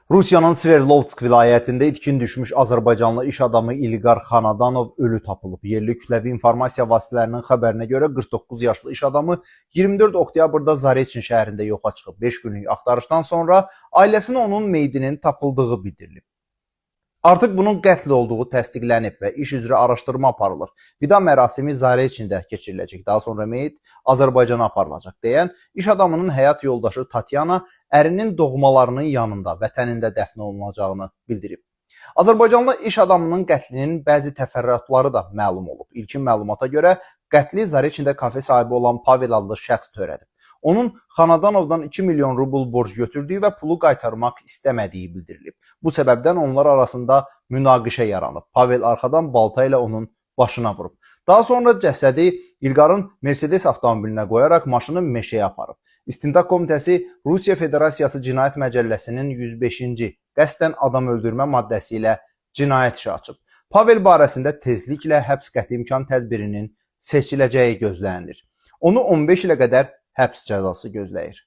Rusiyanın Sverdlovsk vilayətində itkin düşmüş Azərbaycanlı iş adamı İlqar Xanadanov ölü tapılıb. Yerli kütləvi informasiya vasitələrinin xəbərinə görə 49 yaşlı iş adamı 24 oktyabrda Zareçin şəhərində yoxa çıxıb. 5 günlük axtarışdan sonra ailəsinə onun meyidinin tapıldığı bildirilib. Artıq bunun qətl olduğu təsdiqlənib və iş üzrə araşdırma aparılır. Vida mərasimi Zareçində keçiriləcək. Daha sonra meyit Azərbaycana aparılacaq deyən iş adamının həyat yoldaşı Tatyana ərinin doğmalarının yanında, vətənində dəfn olunacağını bildirib. Azərbaycanlı iş adamının qətlinin bəzi təfərrüatları da məlum olub. İlkin məlumata görə qətli Zareçində kafe sahibi olan Pavel adlı şəxs törədib. Onun Xanadanovdan 2 milyon rubl borc götürdüyü və pulu qaytarmaq istəmədiyi bildirilib. Bu səbəbdən onlar arasında münaqişə yaranıb. Pavel arxadan balta ilə onun başına vurub. Daha sonra cəsədi İlqarın Mercedes avtomobilinə qoyaraq maşını meşəyə aparıb. İstintaq Komitəsi Rusiya Federasiyası Cinayət Məcəlləsinin 105-ci qəsdən adam öldürmə maddəsi ilə cinayət işi açıb. Pavel barəsində tezliklə həbs qəti imkan tədbirinin seçiləcəyi gözlənilir. Onu 15 ilə qədər həbs cəzası gözləyir.